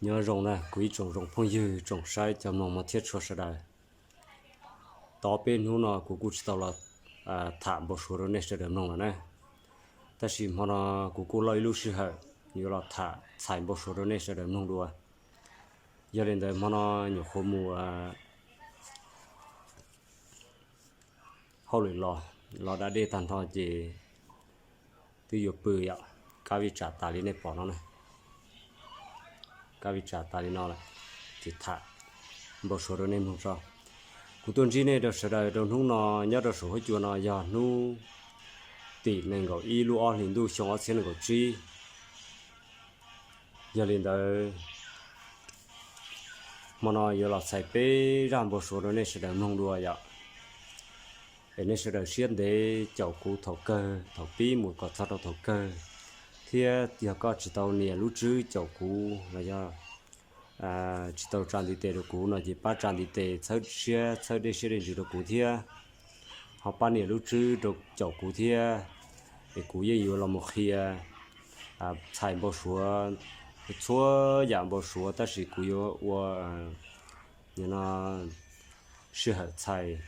Nyob zoo na kuv ib tsoom zoo phooj ywg tsoom saib cov mloog mog thiab txhua sawv daws. Tau peb hnub no kuv kuj tsis tau los tham npau suav rau nej sawv daws mloog lawm na. Tab sis hmo no kuv kuj lauj ib lub sij hawm yuav los tham txhais npau suav rau nej sawv daws mloog dua. Yog li ntawd hmo no nyuam qhuav mus hauj lwm los, los da dej tag nrho ces twb yuav pw yom, kab vij tsam tas li nej pom no na. Kab vij tsam tas li no lawm, ces tham npau suav rau nej mloog tso. Kuv tuaj ntsib nej rau sawv daws rau hnub no nyob rau saum huab cua no yog hnub tim nees nkaum ib lub ob hlis ntuj xyoo ob txhiab nees nkaum tsib. Yog li ntawd, hmo no yuav los txhais peb zaj npau suav rau nej sawv daws mloog dua yom. Es nej sawv daws siab ntev caum kuv thaum kawg, thaum pib mus kom txog rau thaum kawg, thiab yog koj tsis tau nias lub tswb caum kuv los yog tsis tau tsa ntiv tes rau kuv no ces pab tsa ntiv tes txhawb siab txhawb dej siab dej ntsws rau kuv thiab, ho pab nias lub tswb rau caum kuv thiab, es kuv yeej yuav los mus qhia txhais npau suav, txhua yam npau suav tab sis kuv yuav ua no sij hawm txhais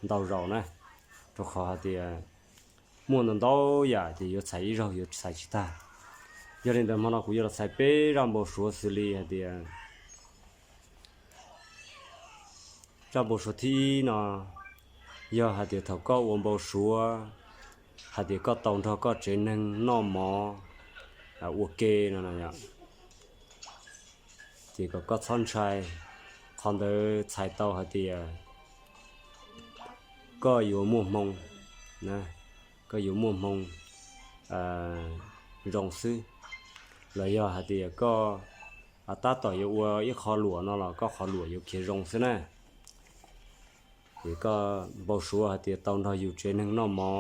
ntau zaus na, rau qhov hais tias muaj ntau ntau yam ces yuav txhais ib zaug yuav txhais tsis tag. Yog li ntawd hmo no kuv yuav los txhais peb zaj npau suav xws li hais tias, zaj npau suav thib ib no yog hais tias thaum koj ua npau suav hais tias koj tau nrog koj tsev neeg noj mov ua ke no no yom, ces kom koj txhob ntshai, qhov ntawd txhais tau hais tias koj yuav muaj hmoo, koj yuav muaj hmoo zoo xwb, los yog hais tias koj tab tom yuav ua ib qho luam no los koj qhov luam yuav khiav zoo xwb na. Ces koj npau suav hais tias tau nrog yus tsev neeg noj mov,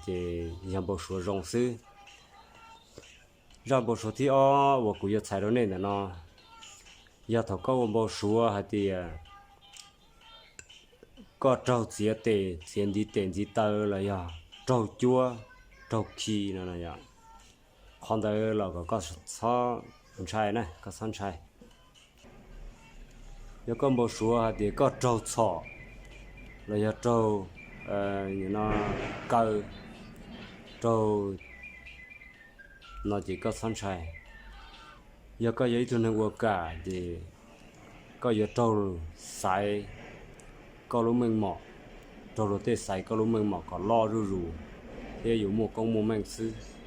ces yog npau suav zoo xwb. Zaj npau suav thib ob uas kuv yuav txhais rau nej ntawm no, yog thaum koj ua npau suav hais tias koj raug txiav tes txiav ntiv tes ntiv taw los yog raug cuab raug khi no no yom, qhov ntawd los kom koj txhob ntshai na, koj txhob ntshai. Yog koj npau suav hais tias koj raug txhom los yog raug no kaw, raug no ces koj txhob ntshai. Yog koj yog ib tug neeg ua kam ces koj yuav raug xaiv koj lub meej mom, raug luag tej xaiv koj lub meej mom kom loj zuj zus thiab yuav muaj koob muaj meej xwb.